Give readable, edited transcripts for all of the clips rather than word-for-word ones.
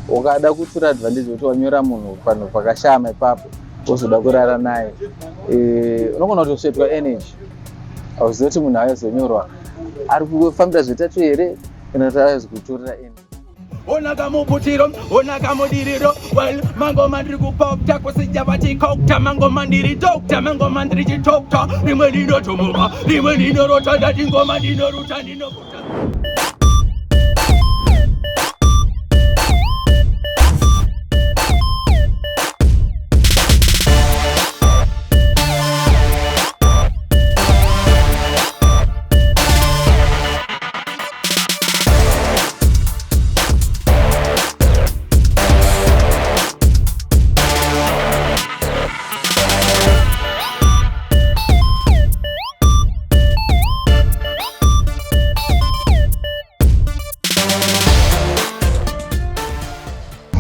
Ukada kutora advantage yekuti wanyora munhu panhu pakashama ipapo wozoda kurara naye, unogona kutosvetwa energy. Hauzivi kuti munhu ayozonyorwa ari kufambira zvetatu here kana kuti azokutorera energy. Ona kamuputiro, ona kamudiriro. Well, mangoma ndiri kupopta kusija vachikokta. Mangoma ndiri dokta, mangoma ndiri chitokta. Rimwe ndinotomuka, rimwe ndinorota, ndati ngoma ndinoruta, ndinokuta.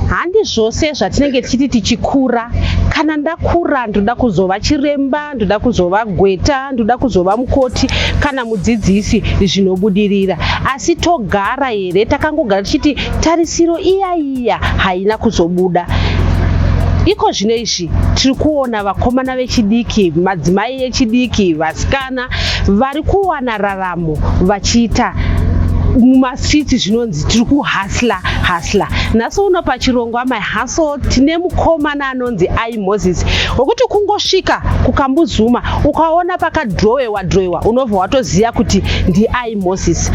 Handi zvose zvatinenge tichiti tichikura, kana ndakura ndoda kuzova chiremba, ndoda kuzova gweta, ndoda kuzova mukoti kana mudzidzisi zvinobudirira. Asi togara here takangogara tichiti tarisiro iya iya haina kuzobuda? Iko zvino izvi tiri kuona vakomana vechidiki, madzimai echidiki, vasikana vari kuwana raramo vachiita mumastreets zvinonzi tiri kuhustler hustler. Nhasi uno pachirongwa My Hustle tine mukomana anonzi I Moses wekuti kungosvika kuKambuzuma ukaona pakadrowewa drowewa unobva watoziva kuti ndi I Moses.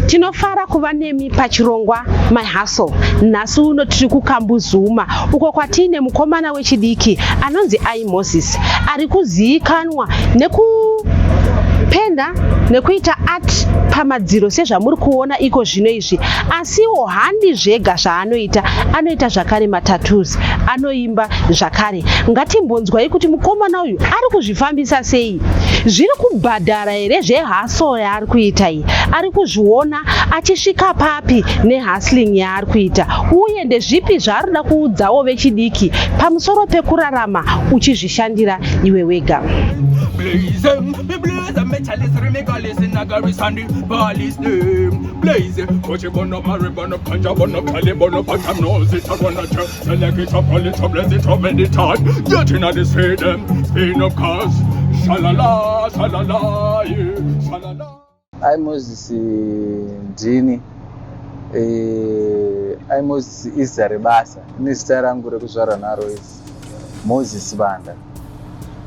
Tinofara kuva nemi pachirongwa My Hustle. Nhasi uno tiri kuKambuzuma uko kwatiine mukomana wechidiki anonzi I Moses ari kuzivikanwa nekupenda nekuita art pamadziro sezvamuri kuona iko zvino izvi, asiwo handi zvega zvaanoita, anoita zvakare matattoos, anoimba zvakare. Ngatimbonzwai kuti mukomana uyu ari kuzvifambisa sei, zviri kubhadhara here zvehustle yaari kuita iyi, ari kuzviona achisvika papi nehustling yaari kuita, uye ndezvipi zvaari kuda kuudzawo vechidiki pamusoro pekurarama uchizvishandira iwe wega. Blaze, me blaze, me chalice, me chalice, nagari sandi, police them. Blaze, coach burn up, Mary burn up, ganja burn up, Cali burn up, and nose it, run up, select it up, pull it up, blaze it up, and it on. Get in the stadium, spin up cars, shalala, shalala, yeah, shalala. I Moses ndini. I Moses izita rebasa, ine zita rangu rekuzvarwa naro is Moses Banda,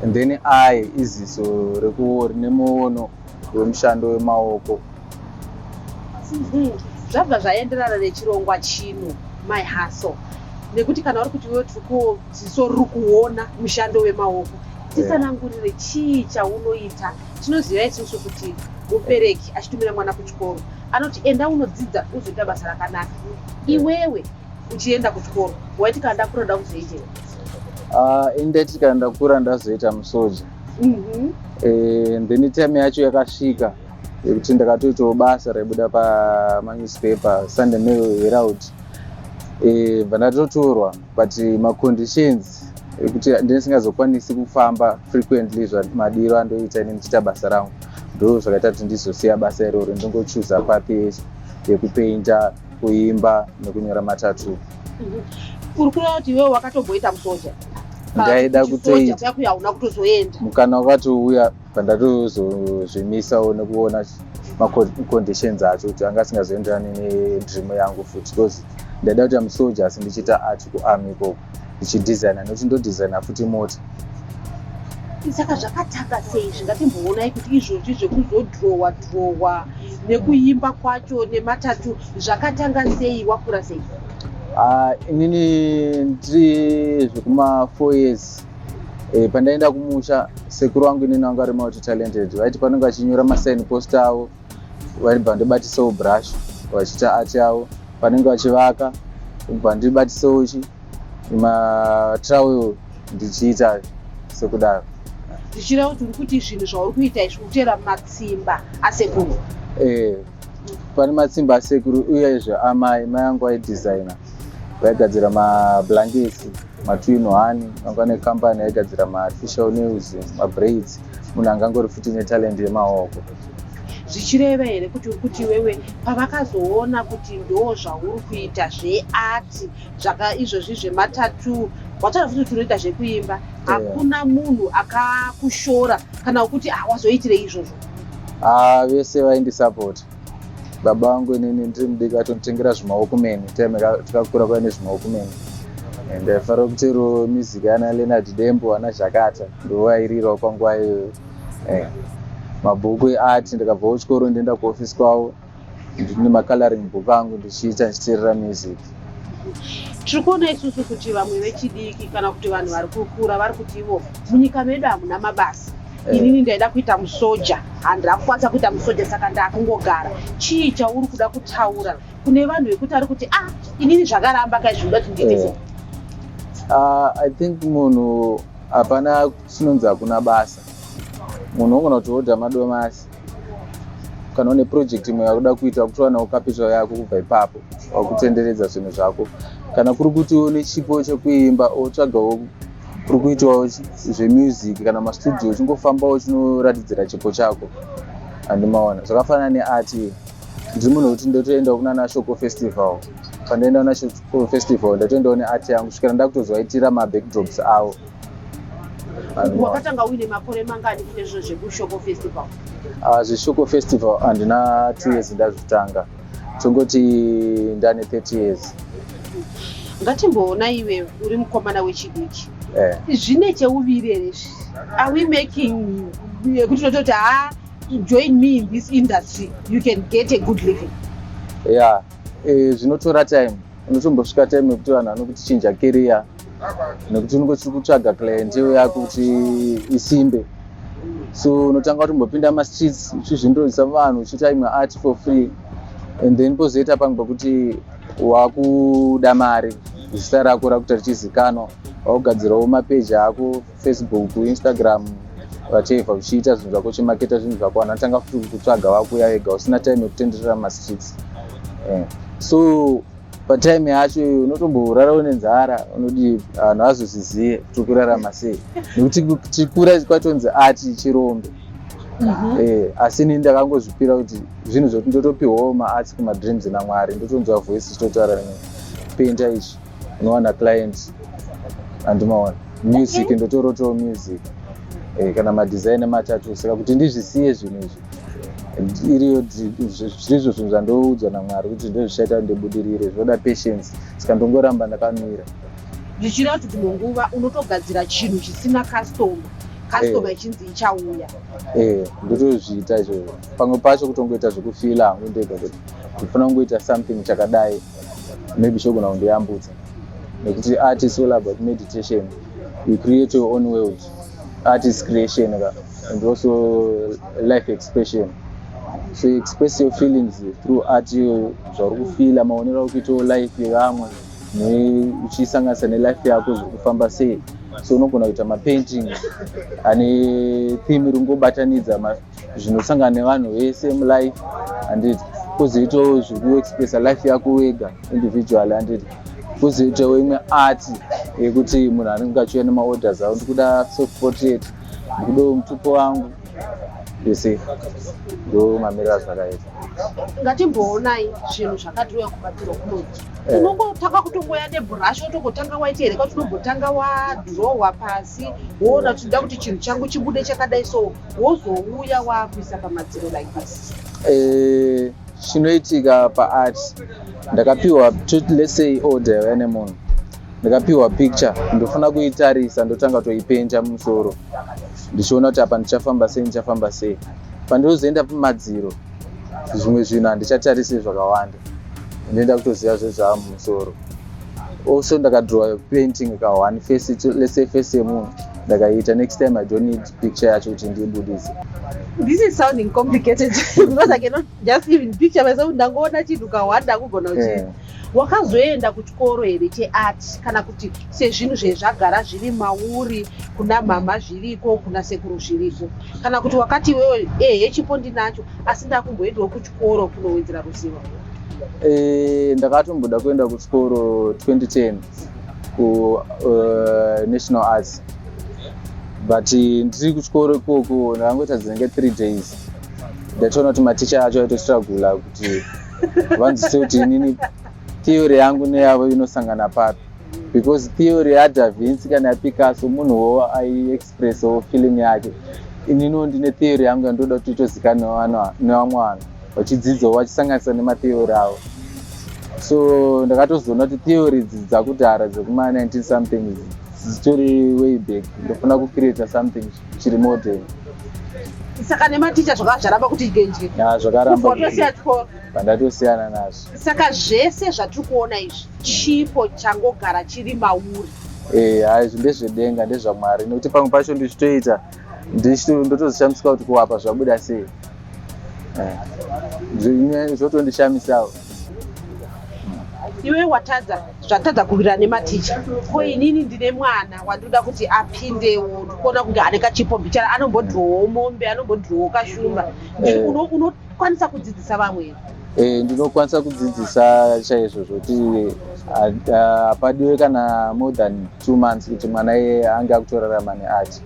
and then I iziso rine muono wemushando wemaoko. Zvabva zvaenderana nechirongwa chino My Hustle, nekuti kana uri kuti iwe tiri ziso riri kuona mushando wemaoko, titsanangurire chii chaunoita. Tinoziva isusu kuti mubereki achitumira mwana kuchikoro anoti enda unodzidza uzoita basa rakanaka. Iwewe uchienda kuchikoro waiti kana ndakura ndoda kuzoitei? Indati kana ndakura ndazoita musoja. And then time yacho yakasvika yekuti ndakatoitawo basa raibuda pamanewspaper, Sunday Mail Herald, bva ndatotorwa, but maconditions ekuti ndisingazokwanisi kufamba frequently madiro andoita ini ndichiita basa rangu, ndo zvakaita kuti ndizosiya basa iroro, ndingochuza path yekupainta, kuimba nekunyora matattoo. Uri kureva kuti iwewe wakatomboita musoja? Ndaida kutoita. Yakuya hauna kutozoenda. Mukana wakatouya, pandatozozvimisawo nekuona maconditions acho kuti anga asingazoenderani nedream yangu futi, because ndaida kuita musoja asi ndichiita art kuarmy ikoko, ndichidesigna, nekuti ndodesigna futi mota. Saka zvakatanga sei? Zvingatimboonai kuti izvozvi zvekuzodhirowa dhirowa nekuimba kwacho nematattoo zvakatanga sei, wakura sei? Inini ndiri zvekuma 4 years, pandaenda kumusha, sekuru vangu inini vanga vari multi talented. Vaiti panenge vachinyora masign post avo, vaibva ndibatisawo brush vachiita art yavo. Panenge vachivaka, bva ndibatisawo chi matrowel ndichiita sekudaro. Zvichireva kuti uri kuti zvinhu zvauri kuita izvi kutera matsimba asekuru? Pane matsimba asekuru, uyezve amai. Mai angu aidesigna, vaigadzira mablankets, matwin one. Vanga nekambani yaigadzira maartificial nails, mabraids. Munhu angangori futi netalent yemaoko. Zvichireva here kuti uri kuti iwewe pavakazoona kuti ndo zvauri kuita zveart, zvaka izvozvi zvematattoo, wataura futi kuti unoita zvekuimba, hakuna munhu akakushora kana kuti, "Ah, wazoitirei izvozvo"? Ah, vese vaindisapota. Baba vangu inini ndiri mudiki vatonditengera zvimaWalkman. Time tikakura kwaine zvimaWalkman. Ndaifarira kuteerawo music ana Leonard Dembo, ana Zhakata, ndovairirawo panguva iyoyo. Mabhuku eart, ndikabvawo kuchikoro ndoenda kuofisi kwavo, ndine macoloring book angu, ndichiita ndichiteerera music. Tiri kuona isusu kuti vamwe vechidiki kana kuti vanhu vari kukura vari kuti ivo munyika medu hamuna mabasa. Inini ndaida kuita musoja, handina kukwanisa kuita musoja, saka ndakungogara. Chii chauri kuda kutaura kune vanhu vekuti ari kuti, "Ah, inini zvakaramba kai, zvinoda kuti ndiite sei"? I think munhu hapana chinonzi hakuna basa. Munhu unogona kutoodha madomasi kana une project imwe yakuda kuita, kutowanawo capital yako kubva ipapo, wakutenderedza zvinhu zvako. Kana kuri kuti une chipo chekuimba, otsvagawo kuri kuitawo zvemusic kana mastudio, uchingofambawo uchinoratidzira chipo chako, handimaona. Zvakafanana neart, ndiri munhu wekuti ndotoendawo kunana Shoko Festival. Pandaenda kuna Shoko Festival, ndatoendawo neart yangu kusvikira ndakutozovaitira mabackdrops avo. Wakatanga uine makore mangani kuite zvinhu zvekuShoko Festival? Ah, zveShoko Festival handina 2 years ndazvitanga, tongoti ndane 30 years. Ngatimboona, iwe uri mukomana wechidiki, zvine cheuviri here izvi? Are we making yekuti tinototi, "Ha, join me in this industry, you can get a good living"? Ya, zvinotora time. Unotombosvika time yekuti vanhu vanokuti chinja career, nekuti unenge uchiri kutsvaga clientele yako kuti isimbe. So unotanga kutombopinda mastreets uchizvindodza vanhu, uchiita imwe art for free, and then pozoita pamwe pekuti wakuda mari, zita rako rakuita richizikanwa, wakugadzirawo mapeji ako, Facebook, Instagram, whatever, uchiita zvinhu zvako, uchimaketa zvinhu zvako. Vanhu vanotanga futi kutsvaga, vakuuya vega, usina time yekutenderera mastreets. So patime yacho iyoyo unotomborara nenzara, unodi vanhu vazozvizive kuti kurarama sei, nekuti chikura kwatonzi art chirombe. Asi inini ndakangozvipira kuti zvinhu zvokuti ndotopiwawo maarts kumadreams naMwari, ndotonzwa voice ichitotaura neni, "Painta ichi, unowana client." Handimaona music, ndotorotawo music, kana madesign ematatu. Saka kuti ndizvisiye zvinhu izvi, iriyo zvirizvo zvinhu zvandoudzwa naMwari kuti ndozvichaita ndibudirire, zvinoda patience, saka ndongoramba ndakamira. Zvichireva kuti dzimwe nguva unotogadzira chinhu chisina customer, customer ichinzi ichauya? Ndotozviita izvozvo. Pamwe pacho kutongoita zvekufeela hangu ndega kuti ndifuna kungoita something chakadai, maybe chogona kundiyambutsa, nekuti art is all about meditation. You create your own world. Art is creation ka, and also life expression. So you express your feelings through art iyoyo, zvauri kufeela, maonero auri kuitawo life yevamwe, uchisanganisa nelife yako, zviri kufamba sei. So unogona kuita mapainting ane theme ringobatanidza zvinosangana nevanhu vese mulife, handiti? Kwozoitawo zviri kuexpressa life yako wega individually, handiti? Kwozoitawo imwe art yekuti munhu anenge achiuya nemaorders avo, "Ndikuda self portrait, ndikudawo mutupo wangu," you see? Ndo mamiriro azvakaita. Ngatimboonai zvinhu zvakadhirowa kumadziro kunoti unongotanga kutongoya nebhurashi, wotongotanga waita here, kuti unombotanga wadhirowa pasi, woona kuti ndoda kuti chinhu changu chibude chakadai, so wozouya waakuisa pamadziro like this? Chinoitika paart, ndakapiwa, let's say order yauya nemunhu, ndakapiwa picture, ndofanira kuitarisa, ndotanga toipenta mumusoro ndichiona kuti apa ndichafamba sei, ndichafamba sei. Pandinozoenda pamadziro, zvimwe zvinhu handichatarisi zvakawanda, ndoenda kutoziva zvezvava mumusoro. Also ndakadrowa painting ka one face, let's say face yemunhu, ndakaita, next time I don't need picture yacho kuti ndiibudise. This is sounding complicated because I cannot just even picture myself. Ndangoona chinhu kawanda kugona kuchi Wakazoenda kuchikoro here cheart, kana kuti sezvinhu zvezvagara zviri mauri, kuna mama zviriko, kuna sekuru zviriko, kana kuti wakati iwewe, "Ehe, chipo ndinacho, asi ndakumboendawo kuchikoro kunowedzera ruzivo"? Ndakatomboda kuenda kuchikoro 2010 ku National Arts, but ndiri kuchikoro ikoko ndakangoita dzinenge 3 days. Ndatoona kuti maticha acho aitostrugula kuti vanzwise kuti inini theory yangu neyavo inosangana papi, because theory yaDa Vinci kana yaPicasso, munhuwo aiexpressawo feeling yake. Ininiwo ndine theory yangu yandoda kuti itozikanwa nevamwe vanhu, vachidzidzawo vachisanganisa nematheory avo. So ndakatozoona kuti theory idzi dzakudhara dzekuma19 something dzitori way back. Ndofanira kucreata something chiri modern. Saka nematicha zvakava zvaramba kuti genje? Ya, zvakaramba. Watosiya chikoro? Pandatosiyana nazvo. Saka zvese zvatiri kuona izvi chipo changogara chiri mauri? Hai, izvi ndezvedenga, ndezvaMwari, nekuti pamwe pacho ndichitoita ndotozishamisika kuti kuwapa zvabuda sei. Zvotondishamisawo. Iwe watadza, zvatadza kuwirana nematicha. Ko inini ndine mwana wandinoda kuti apindewo, ndikuona kunge ane kachipo mbichana, anombodhirowawo mombe, anombodhirowawo kashumba. Unokwanisa kudzidzisa vamwe here? Ndinokwanisa kudzidzisa chaizvo, zvokuti hapadiwe kana more than 2 months kuti mwana iye ange akutorarama neart.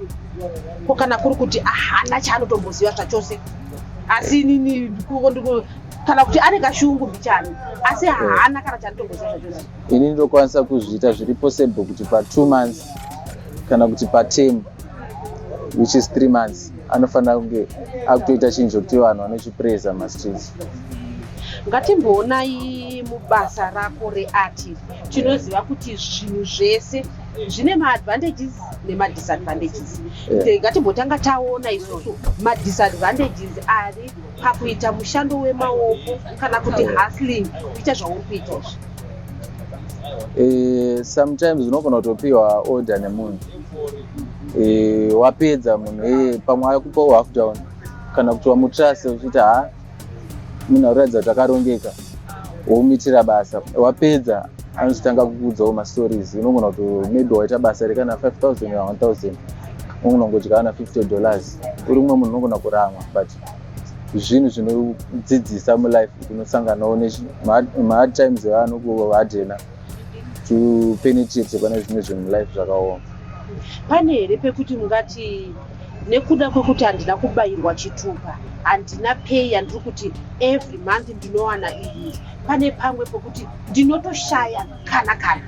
Ko kana kuri kuti ahana chaanotomboziva zvachose, asi inini kana kuti ane kashungu mbichana, asi haana kana chaanotomboziva zvachose? Ini ndinokwanisa kuzviita, zviri possible kuti pa2 months kana kuti paterm, which is 3 months, anofanira kunge akutoita chinhu chokuti vanhu vanochipraiser mastreets. Ngatimboonai mubasa rako reart. Tinoziva kuti zvinhu zvese zvine maadvantages nemadisadvantages. Ngatimbotanga taona isusu madisadvantages ari pakuita mushando wemaoko kana kuti hustling, kuita zvauri kuita izvi. Sometimes unogona kutopiwa order nemunhu, wapedza munhu iyeye pamwe akupawo half down, kana kuti wamutrust uchiti, ha, munhu akuratidza kuti akarongeka, womuitira basa. Wapedza anozotanga kukuudzawo mastories. Unogona kuti maybe waita basa rekana 5000 kana 1000, unogona kungodya kana $50. Uri mumwe munhu unogona kuramwa, but zvinhu zvinodzidzisa mulife kuti unosanganawo nemahard times eanokuhadhena to penetrate pane zvimwe zvinhu mulife zvakaoma. Pane here pekuti mungati nekuda kwekuti handina kubayirwa chitupa, handina pay yandiri kuti every month ndinowana iyi, pane pamwe pekuti ndinotoshaya kana?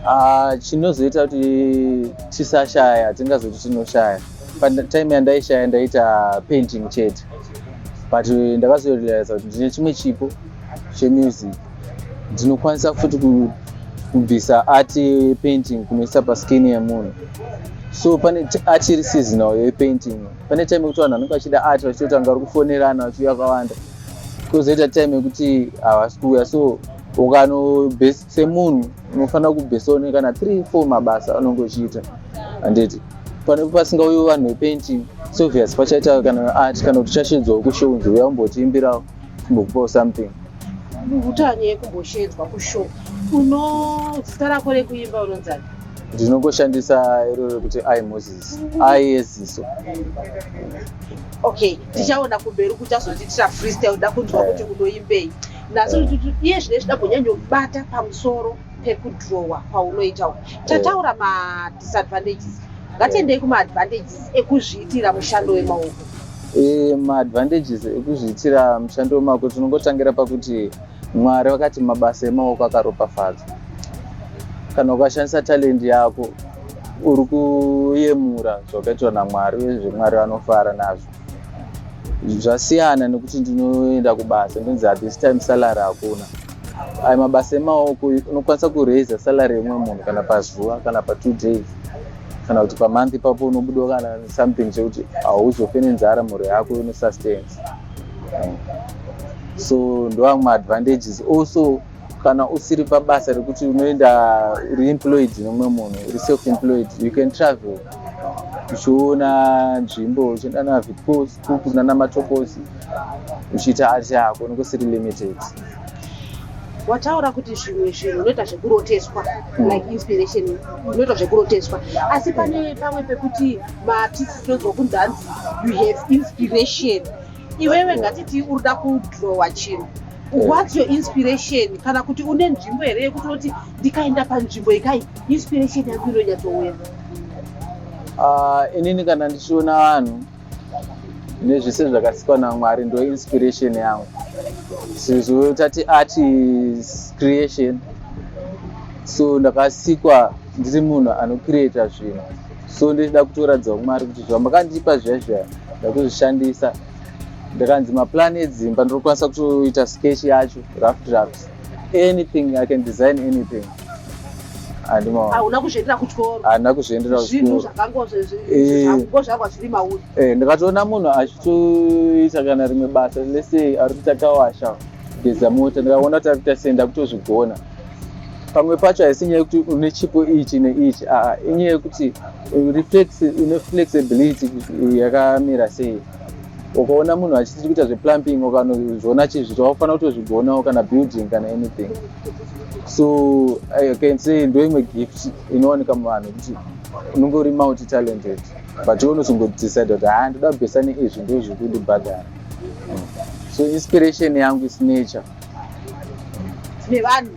Ah, chinozoita kuti tisashaya, hatingazoti tinoshaya. Patime yandaishaya ndaita painting chete, but ndakazorealiza kuti ndine chimwe chipo chemusic. Ndinokwanisa futi kubvisa art yepainting kunoisa paskin yemunhu. So pane art iri seasonal yepainting. Pane time yekuti vanhu vanenge vachida art, vachitotanga vari kufonerana, vachiuya vakawanda. Kozoita time yekuti havasi kuuya. So ukano semunhu unofanira kubhesawo nekana 3 4 mabasa anonge uchiita, handiti? Pane pasingauyiwo vanhu vepainting, so obvious pachaita kana art, kana kuti uchashedzwawo kushow, unzi uya umbotiimbirawo, kumbokupawo something. Kutaura nyaya yekumboshedzwa kushow, uno zita rako rekuimba unonzani? Ndinongoshandisa iro rekuti I Moses, I yeziso. Okay, tichaona kumberi kuti azotiitira freestyle. Da kunzwa kuti unoimbei nhasi. Iye zvinezvi dambonyanyobata pamusoro pekudhirowa kwaunoita uku. Tataura madisadvantages, ngatiendei kumaadvantages ekuzviitira mushando wemaoko. Maadvantages ekuzviitira mushando wemaoko, tinongotangira pakuti Mwari vakati mabasa emaoko akaropafadzwa. Kana ukashandisa talent yako, uri kuyemura zvakaitwa naMwari, uyezve Mwari vanofara nazvo. Zvasiyana nekuti ndinoenda kubasa ndonzi at this time salary hakuna. Aya mabasa emaoko unokwanisa kuraisa salary yemumwe munhu kana pazuva, kana pa2 days, kana kuti pamonth ipapo unobudawo kana something chekuti hauzofe nenzara, mhuri yako inosustain. So ndoamwe maadvantages. Also, kana usiri pabasa rekuti unoenda uri employed nemumwe munhu, uri self employed, you can travel uchiona nzvimbo, uchienda naVitcoop nanaMatokosi, uchiita art yako, unenge usiri limited. Wataura kuti zvimwe zvinhu unoita zvekuroteswa, like inspiration unoita zvekuroteswa, asi pane pamwe pekuti maartist tinonzwa kunzi hanzi you have inspiration. Iwewe, ngatiti uri kuda kudhirowa chinhu, what's your inspiration? Kana kuti une nzvimbo here yekuti unoti ndikaenda panzvimbo ikai, inspiration yangu inonyatsouya? Inini kana ndichiona vanhu Nezvese zvakasikwa naMwari, ndo inspiration yangu, sezvo tati art is creation. So ndakasikwa ndiri munhu anocreata zvinhu, so ndichida kutoratidza Mwari kuti zvamakandipa zviya zviya ndakuzvishandisa. Ndakanzi maplan edzimba ndinokwanisa kutoita sketch yacho, rough drafts, anything. I can design anything, handimaona. Hauna kuzviendera kuchikoro? Handina kuzviendera Zvinhu kuchikoro. Zvakangozvarwa zviri mauri. Ndakatoona munhu achitoita kana rimwe basa, let's say ari kuita kawasha, kugeza mota, ndikaona kuti ari kuita sei, ndakutozvigona. Pamwe pacho haisi nyaya yekuti une chipo ichi neichi, aa, inyaya yekuti une flexibility yakamira sei. Ukaona munhu achiti kuita zveplumbing, ukanozviona achizviita, wakufanira kutozvigonawo, kana building, kana anything. So I can say ndo imwe gift inowanika muvanhu, kuti unenge uri multi talented, but iwe unozongodecide kuti, "Ha, ndoda kubhesa neizvi, ndo zviri kundibhadhara." So inspiration yangu is nature. Nevanhu.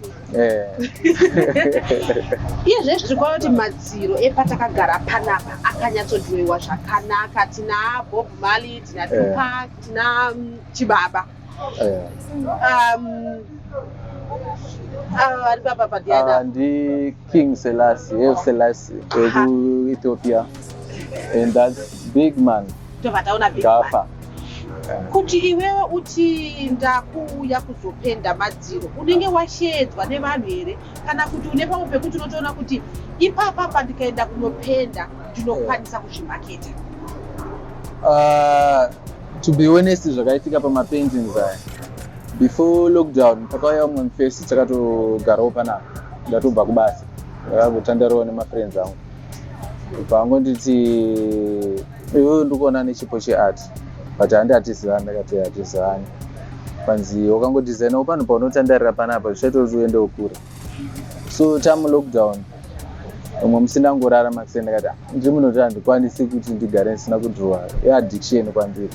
Iye zvezvi tiri kuona kuti madziro epatakagara panapa akanyatsodhiroiwa zvakanaka. Tina Bob Marley, tina Tupac, tina Chibaba. Ari papa padiana? Ah, ndi King Selassie, Haile Selassie wekuEthiopia, and that's Big Man. Tobva taona Big Man. Gafa. Kuti iwewe uti ndakuuya kuzopenda madziro, unenge washedzwa nevanhu here, kana kuti une pamwe pekuti unotoona kuti ipapa ndikaenda kunopenda ndinokwanisa kuzvimaketa? To be honest, zvakaitika pamapaintings aya, before lockdown pakauya umwe mufesi, takatogarawo panapa, ndatobva kubasa, ndakangotandarawo nemafriends angu, bva angonditi, "Iwewe ndikuona nechipo cheart, but handi hatizivani." Ndakati, "Hatizivani." Panzi wakangodhizainawo panhu paunotandarira panapa, zvichaita kuti uendewo kure. So tamulockdown, umwe musi ndangorara makuseni, ndakati, "Ah, ndiri munhu kuti handikwanisi kuti ndigare ndisina kudhirowa, iaddiction kwandiri."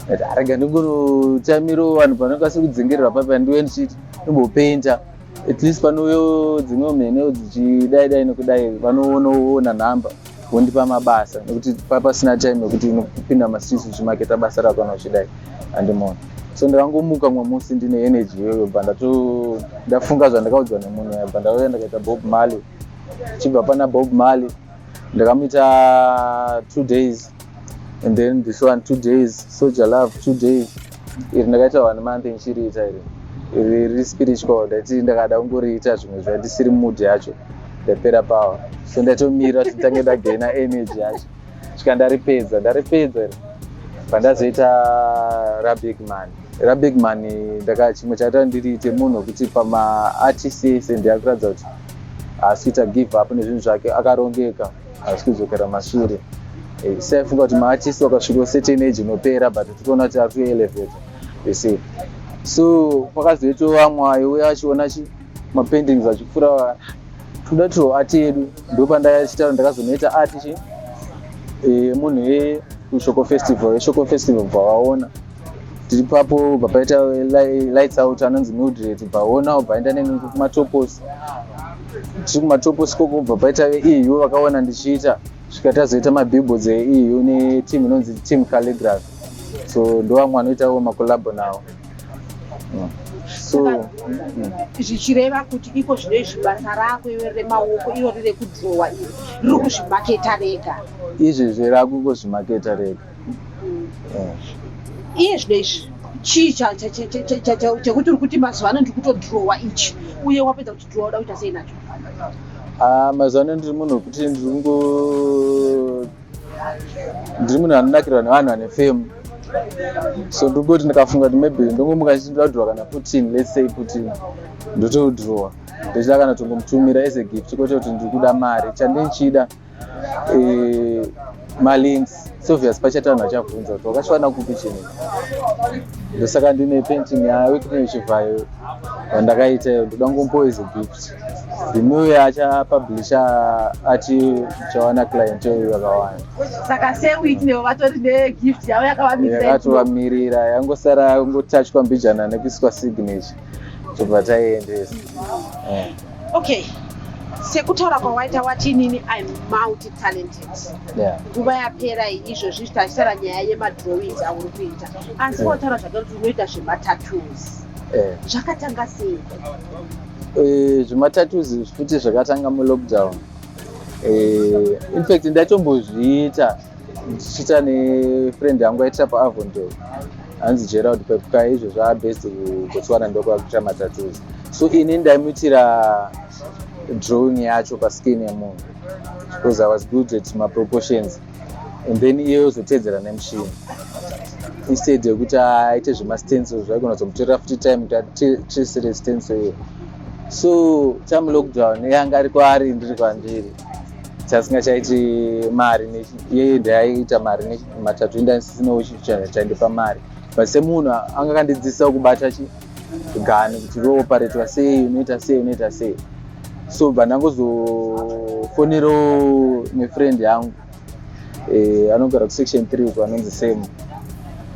Ndati, "Arega ndingonotamirawo vanhu panenge vasiri kudzingirirwa papa, ndiwe ndichiti ndimbopenta, at least panouyo dzimwe mhenewo dzichidai dai nekudai, vanoonaona nhamba vondipa mabasa," nekuti papasina time yekuti unopinda mastreets uchimaketa basa rako kana uchidai, handimona. So ndakangomuka mumwe musi ndine energy iyoyo, bva ndafunga zvandakaudzwa nemunhu, bva ndauya ndakaita Bob Marley. Chibva pana Bob Marley, ndakamuita 2 days, and then this one 2 days, Soldier Love 2 days. Iri ndakaita one month ndichiriita. Iri iri riri spiritual, ndaiti ndakada kungoriita zvimwe zvandisiri mood yacho, ndapera power, so ndatomirira kuti nditange ndagaina energy yacho, svika ndaripedza. Ndaripedza iri, pandazoita raBig Man. RaBig Man ndaka chimwe chaita ndiriite munhu wekuti pamaartist ese ndiyakuratidza kuti haasi kuita give up nezvinhu zvake, akarongeka, haasi kudzokera mashure. Saifunga kuti maartist wakasvika certain age inopera, but tikuona kuti ari kuelevata, you see. So kwakazoitawo vamwe vaiuya vachiona chi mapaintings achipfuura, toda tiwo art yedu. Ndopandachita ndakazonoita art chi munhu iyeye kuShoko Festival. YeShoko Festival bva vaona tiri papo, bva paita lights out, anonzi Mildred, bvaona, bvaenda neni kuMatopos. Tiri kuMatopos koko, bva paita veEU vakaona ndichiita, svika tazoita mabillboards eEU neteam inonzi Team Calligraphy. So ndo vamwe vanoitawo macollabo nawo. So. Zvichireva kuti iko zvino izvi basa rako iwe remaoko irori rekudhirowa iri riri kuzvimaketa rega? Izvezvi rakungozvimaketa rega. Yeah. Iye zvino izvi chii chekuti uri kuti mazuva ano ndiri kutodhirowa ichi, uye wapedza kutidhirowa uda kuita sei nacho? Ah, mazuva ano ndiri munhu wekuti ndiri munhu anonakirwa nevanhu vane fame, so ndingoti ndikafunga kuti maybe ndongomuka ndichida kudhirowa kana Putin, let's say Putin, ndotodhirowa ndichida kana tongomutumira as a gift, kwete kuti ndiri kuda mari. Chandinichida malinks. It's obvious pachaita vanhu vachabvunza kuti wakasviwana kupi chinhu. Ndosaka ndine painting yaWicknell Chivayo yandakaita iyo, ndoda kungomupawo as a gift. The achapublisha ati chawana client iyoyo yakawanda. Saka seWicknell vatori negift yavo yakavamirira? Yakatovamirira, yangosara yangotachwa mbijana nekuiswa signature, tobva taiendesa. Okay. Sekutaura kwawaita, wati inini I'm multi talented. Nguva yapera iyi, izvozvi tachitaura nyaya yemadrawings auri kuita, asi wataura zvakare kuti unoita zvematattoos. Zvakatanga sei? Zvematattoos futi zvakatanga mulockdown. In fact, ndatombozviita ndichiita nefriend yangu aitira paAvondale, hanzi Gerald Pepukai. Izvo zvaabased kuBotswana, ndokwakuita matattoos. So ini ndaimuitira drawing yacho paskin yemunhu because I was good at maproportions, and then iye yozotedzera nemushini instead yekuti aite zvemastencil. Zvaigona kuzomutorera futi time kuti atiresere stencil iyo. So time lockdown yanga ari kwaari, ndiri kwandiri, chasingachaiti mari. Iye ndaiita mari matatu, indasisinawo chaindipa mari, but semunhu anga akandidzidzisa kubata chi gani, kuti rooparetwa sei, unoita sei, unoita sei. So bva ndangozofonerawo nefriend yangu, anogara kuSection 3 uko, anonzi Sam.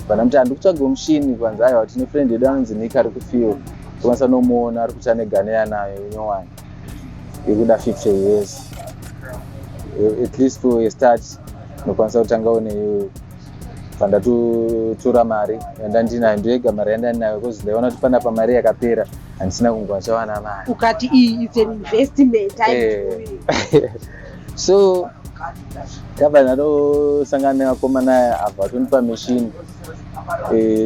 Bva ndamuti handi kutsvagawo mushini. Kwanzi aiwa, tine friend yedu anonzi Nick ari kufield, tokwanisa nomuona, ari kuti ane gani yanayo inyowani ikuda 50 years. At least for a start ndokwanisa kutangawo neiyoyo. Bva ndatotora mari yandandinayo, ndoyega mari yandandinayo, because ndaiona kuti panapa mari yakapera, handisina kunguva chawana mari. Ukati iyi it's an investment I'm doing. So ndabva ndatosangana nevakomana aya, abva atondipa machine.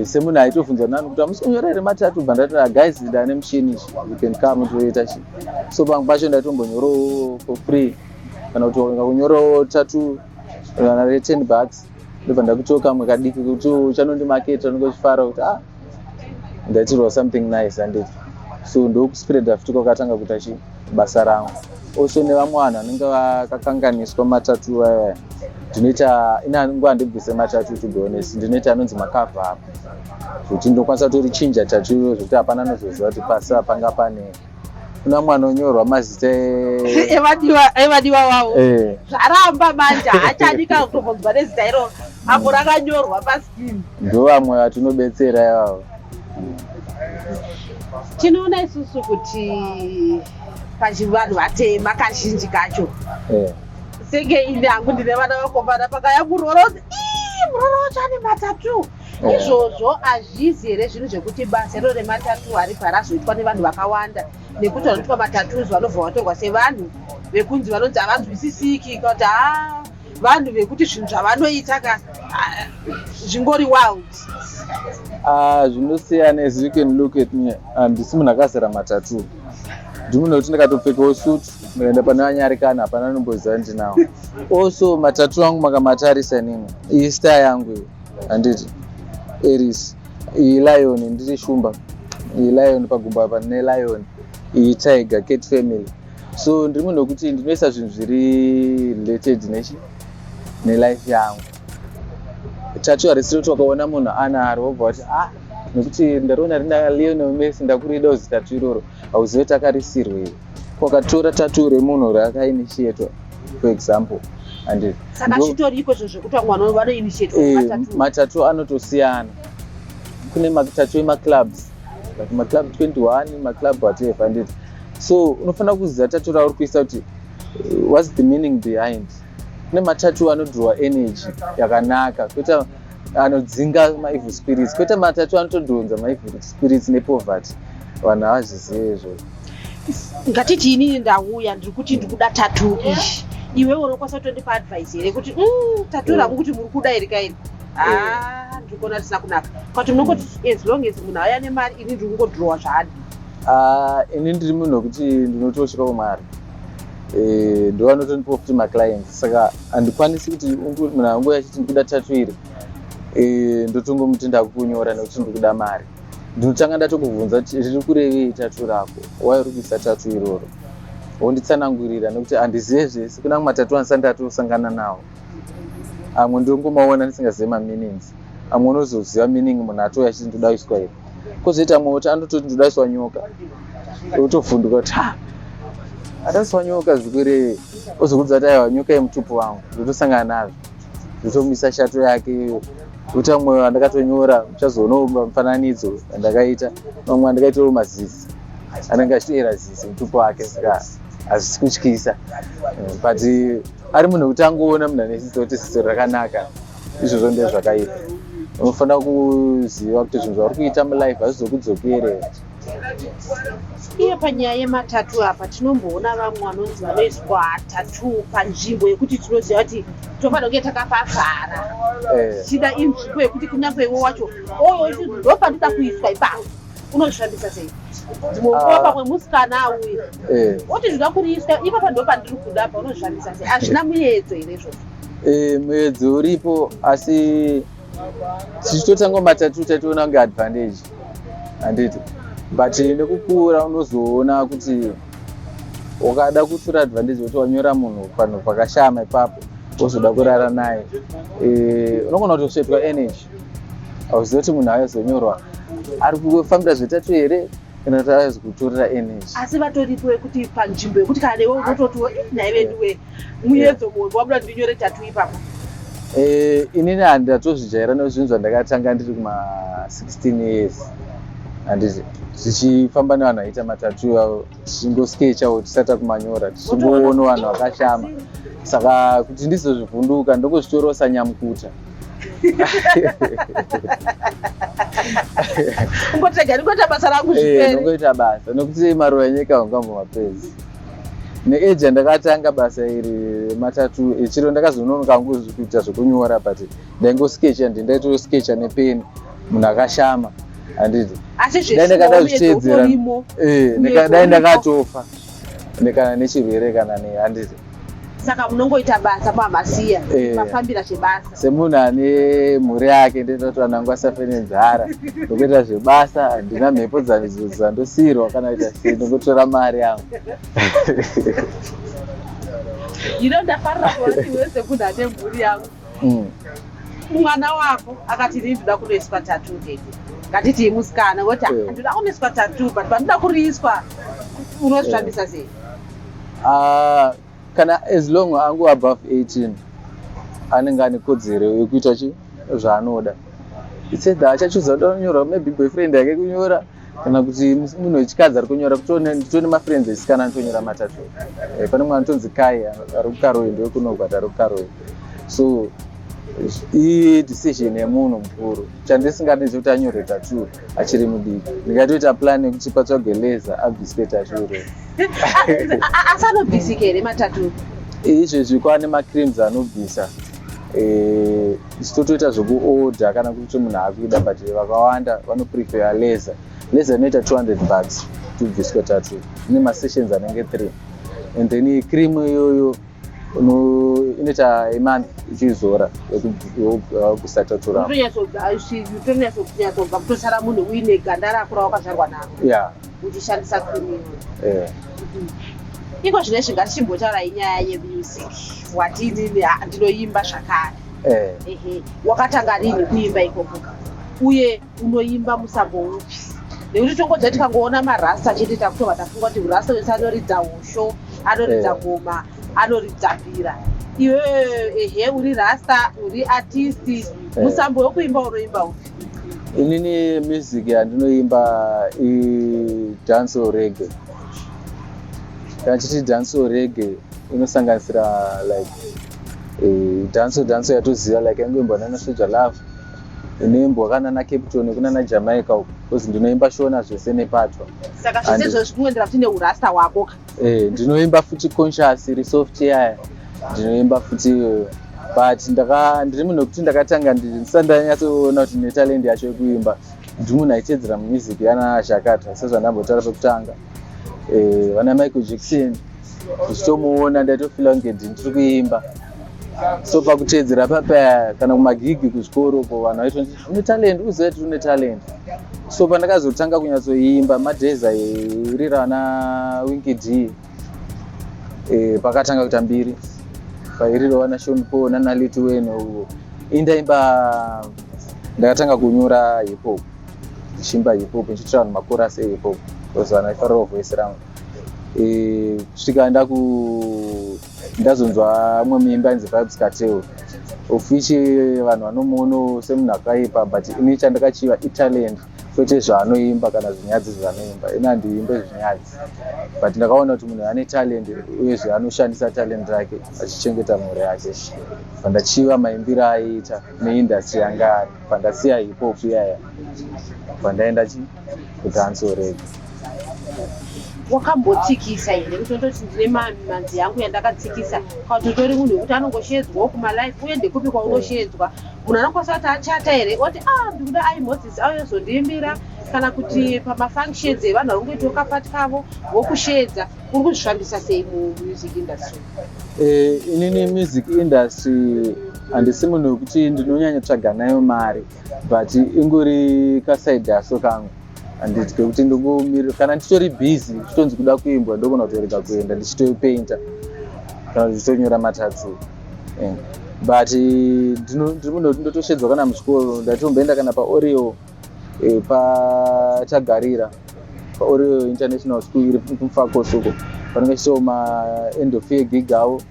Semunhu aitobvunzwa nani kuti hamusi kunyora here matatu, bva ndati, "Ah, guys, ndane mushini, you can come toita chi." So pamwe pacho ndaitombonyorawo for free, kana kuti kunyorawo tattoo kana re10 bucks, ndobva ndakutoka kamwe kadiki kuti uchanondimaketa, unenge uchifara kuti, ah, ndaitirwa something nice, handiti? So ndokuspreada futi kwakatanga kuita chi basa rangu. Also nevamwe vanhu vanenge vakakanganiswa matatu aya, ndinoita ina nguva handibvise matatu. To be honest, ndinoita anonzi macover up, zvekuti ndinokwanisa kutorichinja tattoo iro, zvekuti hapana anozoziva kuti pasi apanga pane kuna mumwe anonyorwa mazita evadiwa vavo. Zvaramba manje, haachadi kutobvunzwa nezita iroro apo rakanyorwa paskin. Ndo vamwe vatinobetsera ivavo. Tinoona isusu kuti pachivanhu vatema kazhinji kacho, senge ini hangu ndine vana vakomana, pakaya muroora kuti ii muroora wacho ane matatu. Izvozvo hazvizi here zvinhu zvekuti basa iro rematatu haribva razoitwa nevanhu vakawanda, nekuti vanoitwa matattoos vanobva vatorwa sevanhu vekunzi vanonzi havanzwisisiki, kana kuti ha vanhu vekuti zvinhu zvavanoita ka, ah, zvingori wild? Ah, zvinosiyana. As you can look at me, handisi munhu akazara matatu. Ndimunhu wekuti ndikatopfekawo suit, ndikaenda pane vanyarikana, hapana anomboziva ndinawo. Also matatu angu makamatarisa inini, iyi star yangu iyi, handiti? Aries. Iyi lion, ndiri shumba. Iyi lion, pagumbo apa ndine lion. Iyi tiger, cat family. So ndiri munhu wekuti ndinoisa zvinhu zviri related nechi nelife yangu. Tattoo harisiri kuti wakaona munhu anaro wobva wati, ah, nekuti ndariona rina Lionel Messi, ndakurida uzi tattoo iroro. Hauzivi kuti akarisirwei. Wakatora tattoo remunhu rakainitiatwa, for example, and Saka zvitoriko izvo zvekuti vamwe vanoinitiatwa matatu? Matatu anotosiyana. Kune matatu emaclubs, like maclub 21, maclub whatever, handiti? So unofanira kuziva tattoo rauri kuisa kuti what's the meaning behind. Kune matatu anodrowa energy yakanaka, kweta anodzinga maevil spirits, kwete matatu anotodhonza maevil spirits nepoverty. Vanhu havazvizive izvozvo. Ngatiti inini ndauya, ndiri kuti ndikuda tattoo iyi. Iwewe unokwanisa kutondipa advice here kuti tattoo rangu kuti muri kuda iri kairi, ah, ndiri kuona risina kunaka, kati munongoti as long as munhu auya nemari, ini ndiri kungodhirowa zvaadi? Ah, ini ndiri munhu wekuti ndinotosvika kumari, ndo vanotondipawo futi maclients. Saka handikwanisi kuti munhu angouya achiti ndikuda tattoo iri, ndotongomuti ndakukunyora nekuti ndikuda mari. Ndinotanga ndatokubvunza kuti riri kurevei tattoo rako, wai uri kuisa tattoo iroro, wonditsanangurira, nekuti handizive zvese. Kuna amwe matatu andisati ndatosangana nawo, amwe ndongomaona ndisingazive mameanings, amwe unozoziva meaning munhu atouya achiti ndoda kuiswa iri. Kwozoita amwe kuti anototi ndoda kuiswa nyoka, wotovhunduka kuti ha, ataiswa nyoka zvikurevei? Ozokudza kuti aiwa, nyoka yemutupo wangu. Ndotosangana nazvo, ndotomisa shato yake. Kuita mumwe wandakatonyora, muchazoonawo mufananidzo andakaita, mamwe andakaitawo mazizi, anenge achitoera zizi mutupo wake. Saka Hazvisi kutyisa, but ari munhu wekuti angoona munhu ane ziso kuti ziso rakanaka, izvozvo ndezvakaipa. Unofanira kuziva kuti zvinhu zvauri kuita mulife hazvizokudzokere. Iye panyaya yematattoo apa, tinomboona vamwe vanonzi vanoiswa tattoo panzvimbo yekuti tinoziva kuti tofanira kunge takapavhara. Tichida inzvimbo yekuti kunyange iwe wacho oyo ndo pandida kuiswa ipapo, unozvifambisa sei? Dzimwe nguva pamwe musikana auya oti zvida kuriiswa ipapa, ndo pandiri kuda apa, unozvifambisa sei? Hazvina muedzo here izvozvo? Muedzo uripo, asi tichitotanga matattoo taitoona kunge advantage, handiti? But nekukura unozoona kuti ukada kutora advantage kuti wanyora munhu panhu pakashama ipapo, wozoda kurara naye, unogona kutosvetwa energy. Hauzivi kuti munhu ayozonyorwa ari kufambira zvetattoo here kana kuti azi kutorera energy. Asi vatoripo yekuti panzvimbo yekuti kana newe unototiwo, "Nhai veduwe, muedzo muhombe wabuda, ndinyore tattoo ipapo." Inini handatozvijaira nezvinhu zvandakatanga ndiri kuma 16 years, handiti? Tichifamba nevanhu vaiita matattoo avo, tichingosketchawo tisati kumanyora, tichingoona vanhu vakashama. Saka kuti ndizozvivhunduka, ndongozvitorawo sanyamukuta. Ungotega ndingoita basa rangu, zvipere. Ndongoita basa nekuti maruva enyika ungambomapedzi. Neage yandakatanga basa iri matattoo echiro, ndakazononoka hangu kuita zvekunyora, but ndaingoskecha, ndaitoskecha nepeni munhu akashama, handiti? Asi Dai ndakada kuzviteedzera, zveurimo. Dai ndakatofa kana nechirwere kana ne, handiti? Saka munongoita basa pamasiya, mafambira zvebasa. Semunhu ane mhuri yake, ndoita kuti vanhu vangu vasafe nenzara. Ndokuita zvebasa, handina mhepo dzandosiyirwa kana kuita sei, ndongotora mari yangu. Ino ndafarira kuona iwe semunhu ane mhuri yangu, mwana wako akati, "Ini ndoda kunoiswa tattoo tete," ngatiti musikana woti, "Ndoda kunoiswa tattoo, but pandoda kuriiswa," unozvifambisa sei? Ah, kana as long angu above 18, anenge ane kodzero yekuita chi zvaanoda. It's either achachuza kuda kunyora, maybe boyfriend yake kunyora, kana kuti munhu wechikadzi ari kunyora. Nditone mafriends echisikana anotonyora matattoo. Pane mwana anotonzi Kai ari kuKaroi, ndewekunogwata ari kuKaroi. So idecision yemunhu mukuru. Chandisingadi ndechekuti anyore tattoo achiri mudiki. Ndingatoita plan yekuti patsvagwe laser, abviswe tattoo iroro. Asi anobvisika here matattoo? Izvezvi kwane macreams anobvisa. Isu totoita zvekuorder kana kuti munhu akuida, but vakawanda vanoprefer laser. Laser inoita 200 bucks kuti ubviswe tattoo, ine masessions anenge 3, and then cream iyoyo inoita a month ichizora, yobvisa tattoo rako. Utonyatsobva kutosara munhu uine ganda rako rawakazvarwa naro, uchishandisa cream iyoyo. Iko zvinezvi ngatichimbotaura inyaya yemusic. Wati inini ndinoimba zvakare. Ehe, wakatanga rini kuimba ikoko, uye unoimba musambo upi? Nekuti tongodza tikangoona marasta chete, takutobva tafunga kuti rasta wese anoridza hosho, anoridza ngoma, anoridza mbira. Iwe, ehe, uri rasta, uri artist, musambo wekuimba unoimba upi? Inini music yandinoimba idancehall reggae. Kana chiti dancehall reggae, inosanganisira like dancehall yatoziva, like yangoimbwa nana Soul Jah Love, inoimbwa kana naCapton kunana Jamaica uko, because ndinoimba Shona zvese nepatois. Saka zvese izvozvo zvinoendera futi neurasta hwako ka? Ndinoimba futi conscious iri soft yaya, ndinoimba futi iyoyo. But ndiri munhu wekuti ndakatanga ndisati ndanyatsoona kuti ndine talent yacho yekuimba. Ndiri munhu aitedzera music yana Zhakata, sezvandambotaura pekutanga, vana Michael Jackson. Ndichitomuona ndaitofeela kunge ndiri kuimba. So pakuteedzera papaya kana kumagigi kuzvikoro uko, vanhu vaitoti une talent, uziva kuti une talent. So pandakazotanga kunyatsoimba, madays airira ana Winky D, pakatanga kuita mbiri, pairira vana Sean Paul nana Lil Wayne uko, indaimba. Ndakatanga kunyora hip hop, ndichiimba hip hop, ndichiitira vanhu machorus ehip hop because vanhu vaifarirawo voice rangu. Kusvika ndazonzwa mumwe muimbi ainzi Vybz Kartel, of which vanhu vanomuonawo semunhu akaipa, but ini chandakachiva italent. Kwete zvaanoimba kana zvinyadzi zvaanoimba. Ini handiimbe zvinyadzi, but ndakaona kuti munhu ane talent, uyezve anoshandisa talent rake achichengeta mhuri yake. Pandachiva maimbiro aiita neindustry yanga ari, pandasiya hip hop iyaya, pandaenda chi kudancehall reggae. Wakambotsikisa here kuti ondoti ndine manzi yangu yandakatsikisa, kana kuti utori munhu wekuti anongoshedzwawo kumalive? Uye ndekupi kwaunoshedzwa? Munhu anokwanisa kuti achata here oti, "Ah, ndikuda Ai Moses auyozondiimbira," kana kuti pamafunctions evanhu vari kungoitawo kapati kavo vokushedza? Uri kuzvifambisa sei mumusic industry? Inini music industry handisi munhu wekuti ndinonyanya tsvaga nayo mari, but ingori kaside hustle kangu, handiti, kekuti ndingomirira kana ndichitori busy, chitonzi kuda kuimbwa, ndogona kutorega kuenda ndichitopainta kana ndichitonyora matattoo. But ndiri munhu wekuti ndotoshedzwa kana muchikoro. Ndatomboenda kana paOrio, patagarira paOrio International School iri kuMufakose uko, panenge chitawo maend of year gig avo,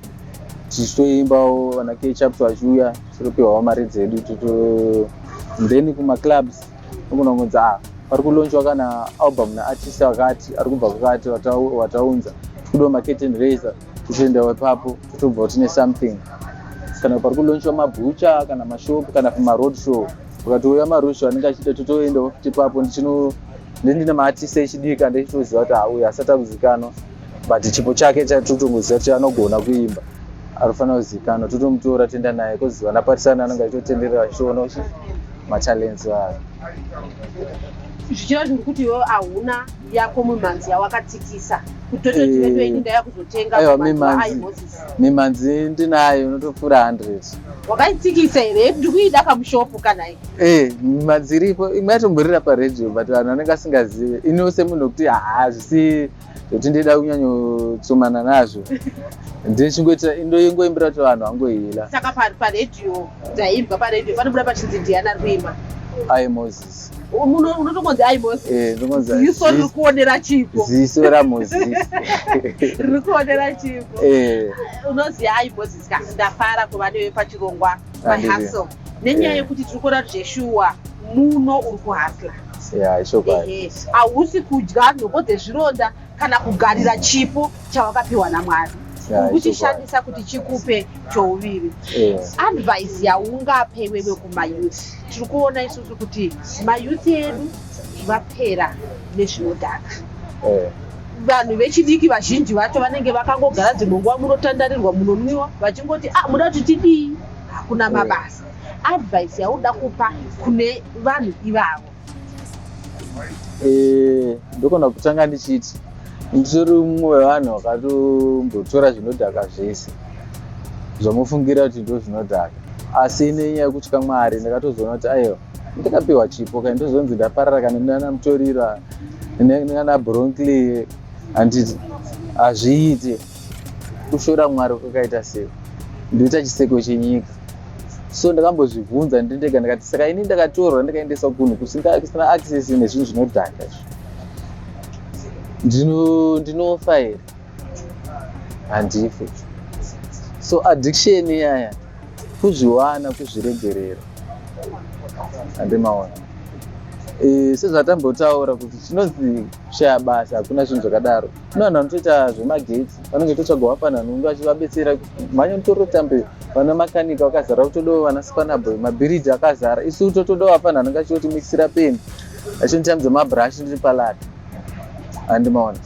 tichitoimbawo, vana Kchaps vachiuya, tichitopiwawo mari dzedu toto. Then kumaclubs unogona kunzi, "Ah, pari kulaunchwa kana album naartist akati ari kubva kwakati, wataunza, tikudawo macurtain raiser," totoendawo ipapo, totobvawo tine something. Kana pari kulaunchwa mabhucha kana mashopu kana pamaroad show, ukatouya maroad show anenge achiita, totoendawo futi ipapo. Ndichino ndine maartist echidiki andichitoziva kuti auyu asati akuzikanwa, but chipo chake chatotongoziva kuti anogona kuimba, anofanira kuzikanwa, totomutora toenda naye koziva napatisana anenge achitotenderera achitoona chi matalents ayo. Zvichireva zviri kuti iwewe hauna yako mimhanzi yawakatsikisa, kutototi vedu ini ndauya kuzotenga Aiwa, mumhanzi waAi mimhanzi. Moses? Mimhanzi ndinayo inotopfuura 100. Wakaitsikisa here? Ndikuida kamushopu kana i Mimhanzi iripo, imwe yatomborira paredhiyo, but vanhu vanenge vasingazive. Iniwo semunhu wekuti haa, zvisi zvekuti ndida kunyanyotsumana nazvo, ndichingoita ndoingoimbira kuti vanhu vangohila. Saka paredhiyo dzaimbwa, paredhiyo panobuda pachinzi ndiani ari kuimba? Ai Moses. Unotongonzi Ai Moses? Eh, ndingonzi Ziso riri kuonera chipo. Ziso raMoses. Riri kuonera chipo. Unoziva, Ai Moses ka, ndafara kuva newe pachirongwa Handiti. Mahustle, nenyaya yekuti tiri kuona kuti zveshuwa muno uri kuhustla. Ya, ichokwadi. Ehe, hausi kudya nhoko dzezvironda kana kugarira chipo chawakapiwa naMwari. Ya, Uri kuchishandisa kuti chikupe chouviri. Advice yaungape iwewe kumayouth? Tiri kuona isusu kuti mayouth edu vapera nezvinodhaka. Vanhu vechidiki vazhinji vacho vanenge vakangogara, dzimwe nguva munotandarirwa, munonwiwa, vachingoti, "Ah, muda kuti tidii? Hakuna mabasa." Advice yauda kupa kune vanhu ivavo? Ndogona kutanga ndichiti nditori mumwe wevanhu vakatombotora zvinodhaka zvese zvamufungira kuti ndo zvinodhaka, asi nenyaya yekutya Mwari ndakatozoona kuti aiwa, ndakapiwa chipo kai, ndozonzi ndaparara kana nana mutoriro nana Broncleer, handiti hazviite. Kushora Mwari kwakaita sei? Ndoita chiseko chenyika. So ndakambozvibvunza ndiri ndega, ndikati, "Saka ini ndakatorwa ndikaendeswa kunhu kusina access nezvinhu zvinodhaka izvi, ndinofa here? Handife." So addiction iyaya, kuzviwana, kuzviregerera, handimaona. Sezvatambotaura kuti chinonzi kushaya basa, hakuna zvinhu zvakadaro. Kune vanhu vanotoita zvemagetsi, vanenge totsvaga vafana vanonge vachivabetsera mhanya mutorotambe. Vana makanika vakazara, kutodawo vana spanaboy, mabhiridhi akazara. Isu totodawo vafana vanenge achiyotimikisira pendi, achinditambidza mabhurashi ndiri palata, handimaona.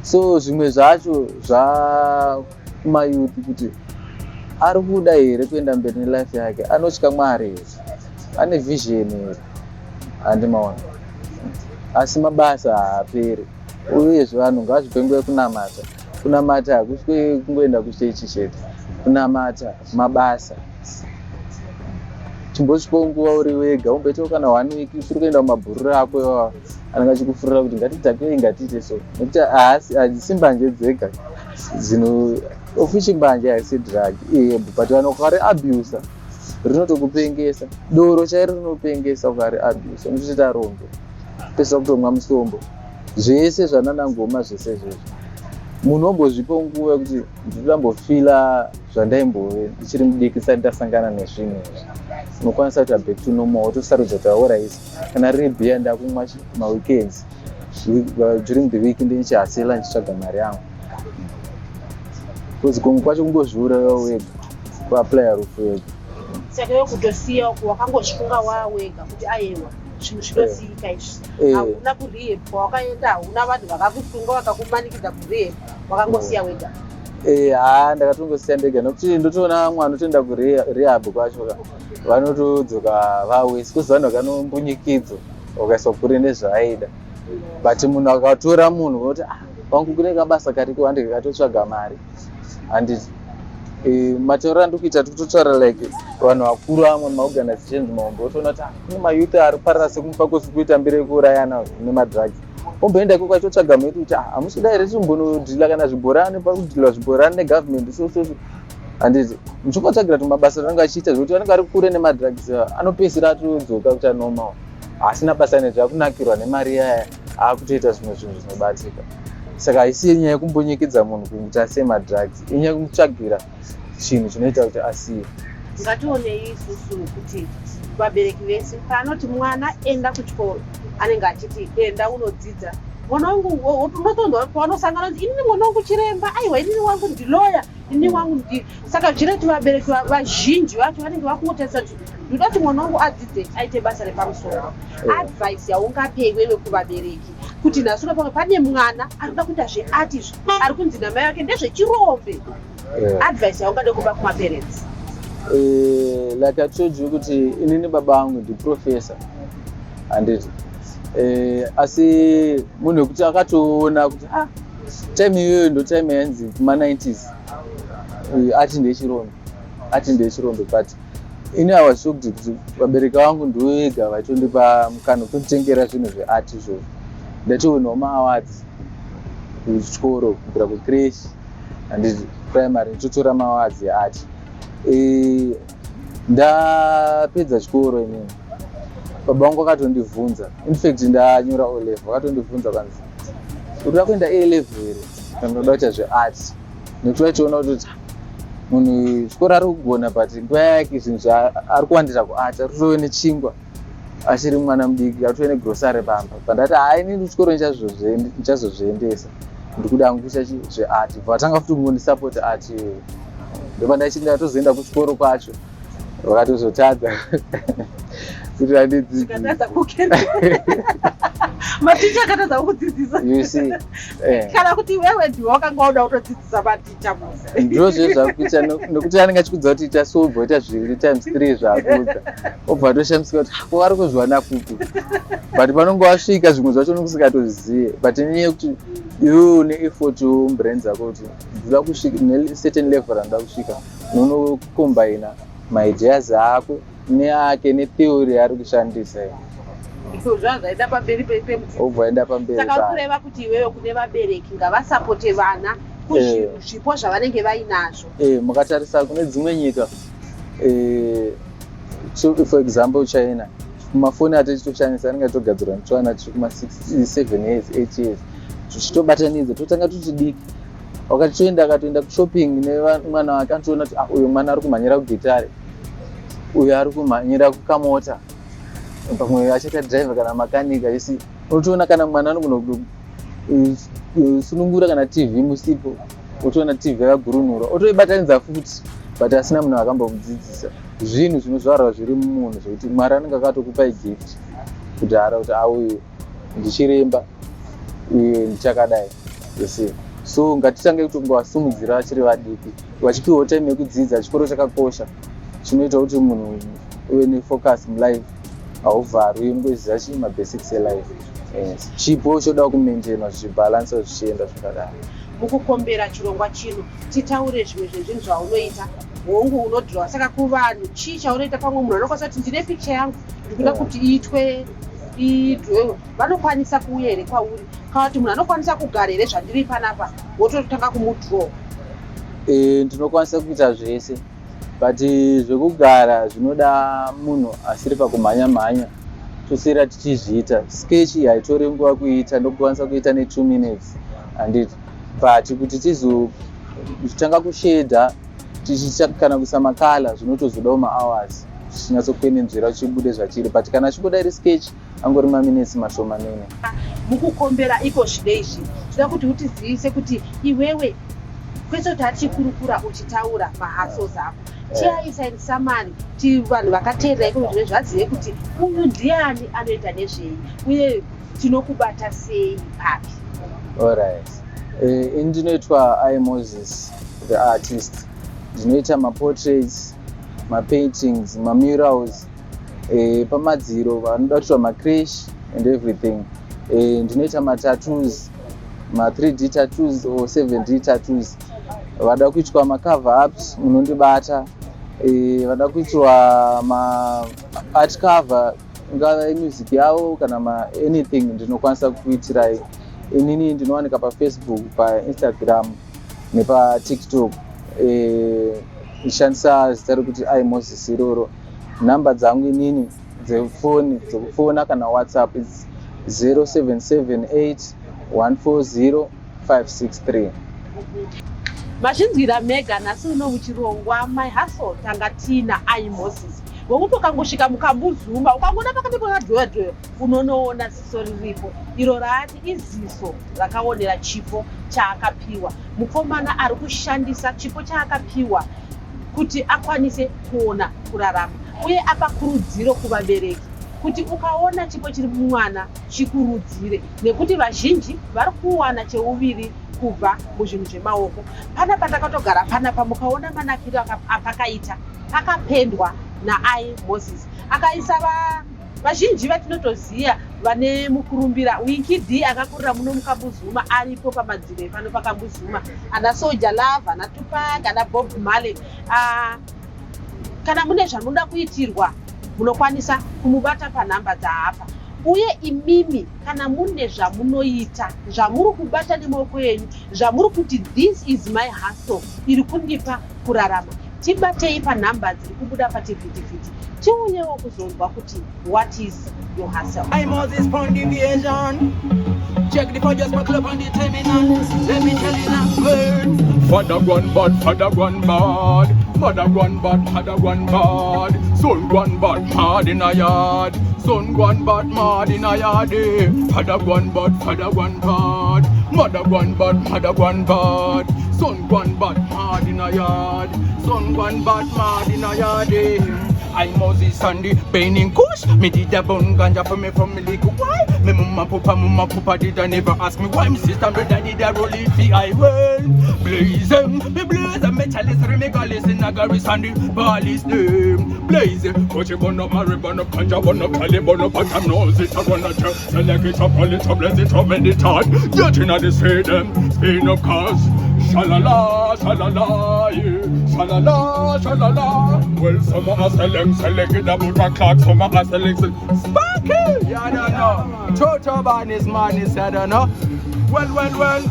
So zvimwe zvacho zvakumayouth, kuti ari kuda here kuenda mberi nelife yake, anotya Mwari here, ane vision here, handimaona. Asi mabasa haaperi. Uyezve vanhu ngavazvipe nguva yekunamata. Kunamata hakusi kungoenda kuchechi chete, kunamata mabasa. Chimbozvipawo nguva uri wega, umboitawo kana one week usiri kuenda kumabhururu ako iwawa anenge achikufurira kuti ngatidhakei, ngatiite so, nekuti hadzisi mbanje dzega dzino ofichi. Mbanje haisi drug iye, but vanhu ukari abusa rinotokupengesa. Doro chairo rinopengesa, ukari abusa unotoita rombe, pesa kutomwa musombo, zvese zvanana ngoma, zvese izvozvo. Munhu ombozvipa nguva yekuti ndinoda mbofila. Zvandaimbove ndichiri mudiki ndisati ndasangana nezvinhu izvi, unokwanisa kuita back to normal, wotosarudza kuti alright, kana riri bhiya ndakumwa maweekends, during the week ndichihasela ndichitsvaga mari yangu, because kumwe kwacho kungozviuraya wega, kuapplya rufu wega. Saka iwe kutosiya uku wakangozvifunga wawega kuti aiwa, zvinhu zvinosiyika izvi? Hauna kurehab kwawakaenda, hauna vanhu vakakusunga, vakakumanikidza kurehab, wakangosiya wega? Haa, ndakatongosiya ndega, nokuti ndotoona vamwe vanotoenda kurehab kwacho ka, vanotodzoka vaworse, kuzi vanhu vakanombunyikidzwa, vakaiswa kure nezvaaida. But munhu akatora munhu unoti, "Ah, wangu, kune kabasa kariko, handi katotsvaga mari," handiti? Matauriro andiri kuita, tiri kutotaura like vanhu vakuru, vamwe maorganizations mahombe, otoona kuti, ah, kune mayouth ari kuparira sekumupa kosi kuita mbiri yekuurayana nemadrugs, omboenda ikoko achitotsvaga mayouth kuti, "Ah, hamusida here timbonodhila kana zvibhorani, parikudhilwa zvibhorani negovernment?" So so so, handiti? Muchingotsvagira kuti mabasa anenge achiita zvekuti vanenge vari kure nemadrugs, anopedzisira atodzoka kuita normal, haasina basa nezvo, akunakirwa nemari yaya, akutoita zvimwe zvinhu zvinobatika. Saka haisi nyaya yekumbonyekidza munhu kuti asiye madrugs, inyaya yekumutsvagira chinhu chinoita kuti asiye. Ngationei isusu kuti vabereki vese paanoti mwana enda kuchikoro, anenge achiti enda unodzidza. Mwana wangu, unotonzwa paunosangana kuti, "Inini mwana wangu chiremba, aiwa, inini wangu ndiloya, inini wangu ndi." Saka zvireti vabereki vazhinji vacho vanenge vakungotarisa kuti ndoda kuti mwana wangu adzidze, aite basa repamusoro. Advice yaungape iwewe kuvabereki kuti nhasi uno pamwe pane mwana ari kuda kuita zveart izvi, ari kunzi namai vake ndezvechirombe, advice yaungade kupa kumaparents? Like I told you kuti inini baba vangu ndiprofessor, handiti? Asi munhu wekuti akatoona kuti, ah, time iyoyo ndo time yainzi kuma-90s ati ndechirombe, ati ndechirombe. But ini I was shocked kuti vabereki vangu ndovega vachitondipa mukana wekutonditengera zvinhu zveart izvozvo. Ndatowinawo maawards kuchikoro, kubvira kucreche, handiti, primary, ndichotora maawards eart. Ndapedza chikoro inini, baba vangu vakatondibvunza, infact ndanyora O level, vakatondibvunza kanzi, "Urikuda kuenda A level here kana unoda kuita zveart?" Nekuti vachiona kuti munhu chikoro ari kugona, but nguva yake zvinhu ari kuwandira kuart, ari kutove nechingwa achiri mwana mudiki, ari kutove negrosari pamba. Pandati, "Hai, inini chikoro ndichazozviendesa, ndikuda hangu kuita zveart," vatanga futi kungondisapota art iyoyo. Ndopandachiti ndatozoenda kuchikoro kwacho, vakatozotadza kuti vandidzidzise. Zvikatadza kukenda, maticha akatadza kukudzidzisa? You see. Kana kuti iwewe ndiwe wakanga uda kutodzidzisa maticha musi? Ndo zve zvakuita, nokuti anenge achikudza kuti ita so, ubva ita zviviri times three zvaakudza, obva atoshamisika kuti ko vari kuzviwana kupi. But panonge wasvika, zvimwe zvacho unenge usingatozive, but inyaya yekuti iwewe une effort mubrain dzako kuti ndinoda kusvika necertain level ranoda kusvika, unonokombaina maideas ako neake netheory yaari kushandisa. Zvazvaenda pamberi pemudzidzisi. Obva enda pamberi. Saka uri kureva kuti iwewe kune vabereki, ngavasapote vana kuzvipo zvavanenge vainazvo? Mukatarisa kune dzimwe nyika, so for example China, mafoni atichitoshandisa anenge achitogadzirwa netsvana tiri kuma 7 years, 8 years, tichitobatanidza, totanga tuti diki. Wakatoenda, akatoenda kushopping nemwana wake, anotoona kuti, ah, uyu mwana ari kumhanyira kugitare, uyu ari kumhanyira kukamota, pamwe achaita driver kana makanika. You see, unotoona kana mwana anogona kusunungura kana TV musipo, otoona TV yakagurunurwa, otoibatanidza futi, but asina munhu akambomudzidzisa. Zvinhu zvinozvarwa zviri mumunhu, zvekuti Mwari anenge akatokupai gift kudhara kuti auyu ndichiremba, uyu ndichakadai, you see. So ngatitange kutongovasimudzira vachiri vadiki, vachipiwawo time yekudzidza. Chikoro chakakosha, chinoita kuti munhu uve nefocus mulife, hauvharwi, unongoziva chii mabasics elife. Yes. Chipo choda kumaintainwa, zvichibhalanswa, zvichienda zvakadaro. Mukukombera chirongwa chino, titaure zvimwe zvezvinhu zvaunoita. Hongu, unodhirowa, saka kuvanhu chii chaunoita? Pamwe munhu anokwanisa kuti ndine picha yangu, ndikuda kuti iitwe, idhirowewe, vanokwanisa kuuya here kwauri? Kana kuti munhu anokwanisa kugara here zvandiri panapa, wototanga kumudhirowa? Ndinokwanisa kuita zvese, but zvekugara zvinoda munhu asiri pakumhanya mhanya, tosiyira tichizviita. Sketch haitori nguva kuita, ndokwanisa kuita ne2 minutes, handiti? But kuti tizotanga kushedha. Tichicha kana kuisa macolour, zvinotozodawo mahours zvichinyatsokwenenzvera, chibude zvachiri. But kana achibuda iri sketch, angori maminutes mashomanene. Mukukombera iko zvino izvi, toda kuti utizivise kuti iwewe, kwese kuti atichikurukura uchitaura mahustles ako, tiaisa in summary ti vanhu vakateerera iko zvino zvazive kuti uyu ndiani, anoita nezvei, uye tinokubata sei, papi. Alright, ini ndinoitwa I Moses the artist. Ndinoita maportraits, mapaintings, mamurals pamadziro, vanoda kuitwa macreche and everything. Ndinoita matattoos, ma3D tattoos or 7D tattoos. Vada kuitwa macover ups, munondibata. Vada kuitwa maart cover, ingava music yavo kana maanything, ndinokwanisa kukuitirai. Inini ndinowanika paFacebook, paInstagram nepaTikTok, ndishandisa zita rekuti I Moses iroro. Nhamba dzangu inini dzefoni dzekufona kana WhatsApp is 0778 140 563. Mazvinzwira mega. Nhasi uno muchirongwa My Hustle tanga tiina I Moses, wekuti ukangosvika muKambuzuma, ukangoona pakati pakadhoya dhoya, unonoona ziso riripo iro raati iziso rakaonera chipo chaakapiwa. Mukomana ari kushandisa chipo chaakapiwa kuti akwanise kuona kurarama, uye apa kurudziro kuvabereki kuti ukaona chipo chiri mumwana, chikurudzire, nekuti vazhinji vari kuwana cheuviri kubva muzvinhu zvemaoko. Pana pandakatogara panapa, mukaona manakiro apakaita, pakapendwa naI Moses, akaisa vazhinji vatinotoziva vane mukurumbira. Winky D akakurira muno muKambuzuma, aripo pamadziro epano paKambuzuma, ana Soul Jah Love, ana Tupac, ana Bob Marley. Kana mune zvamunoda kuitirwa, munokwanisa kumubata panhamba dzaapa. Uye imimi kana mune zvamunoita, zvamuri kubata nemaoko enyu, zvamuri kuti this is my hustle iri kundipa kurarama, tibatei panhamba dziri kubuda pachivhitivhiti, tiuyewo kuzonzwa kuti what is your hustle. I'm Moses from the vision. Check the just my club on the terminal. Let me tell you now. Words. Father gone bad, father gone bad. Mother gone bad, mother gone bad. Son gone bad, mad in a yard. Son gone bad, mad in a yard. Eh. Father gone bad, father gone bad. Mother gone bad, mother gone bad. Son gone bad, mad in a yard. Son gone bad, mad in a yard. Eh. I Moses and the burning kush. Me did a bun ganja for me from me little why. Me mama papa, mama papa did a never ask me why. Me sister brother did a roll it fi I well. Blaze them, me blaze them, me chalice, me chalice in a garris and the police them. Blaze, coach burn up, marry burn up, ganja burn up, tally burn up, and I'm nose it a run a church. Select it up, pull it up, blaze it up, meditate. Get in the stadium, spin up cars. Shalala, shalala, yeah. Shalala, shalala. Well, some are selling, selling it about a clock, some are selling, Sparky! Yeah, I don't know. Toto badness, madness, I don't know. Well, well, well.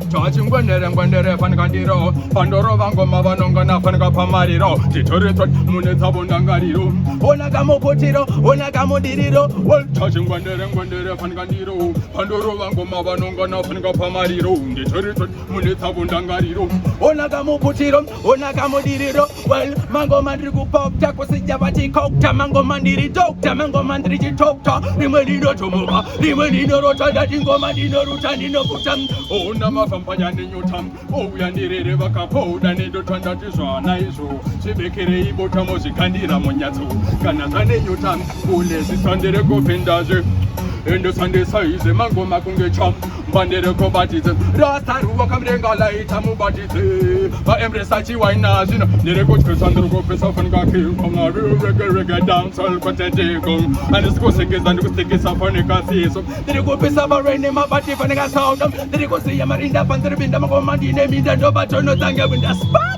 Chachingwendere ngwendere fanikandiro pandoro vangoma vanongana fanika pamariro titoretswa mune dzavo ndangariro ona kamuputiro ona kamudiriro. Chachingwendere ngwendere fanikandiro pandoro vangoma vanongana fanika pamariro nditoretswa mune dzavo ndangariro ona kamuputiro ona kamudiriro. Well, mangoma ndiri kupopta kusija vachikokta, mangoma ndiri doctor, mangoma ndiri chitokta, rimwe ndinotomuka, rimwe ndinorota, ndati ngoma ndinoruta, ndinoputa ona mafambanya nenyota ouya ndirere vakapoda nedota, ndati zvana izvo zvibekerei bota mozvikandira munyatso kana zvanenyota kule zisandere kupindazve ende sandesaize mangoma kunge cha mbandere kobatidze rasaruwa kamurenga laita mubatidze vaembresa chiwaina zvino ndiri kutyisa, ndiri kupisa fanika kinkonga reggae reggae dancehall kwateteko handisi kusekesa, ndikusekesa fanika siso, ndiri kupisa varene mabati fanika sauta, ndiri kusiya marinda panziri pinda mangoma ndine minda ndobatonotsange winda spark.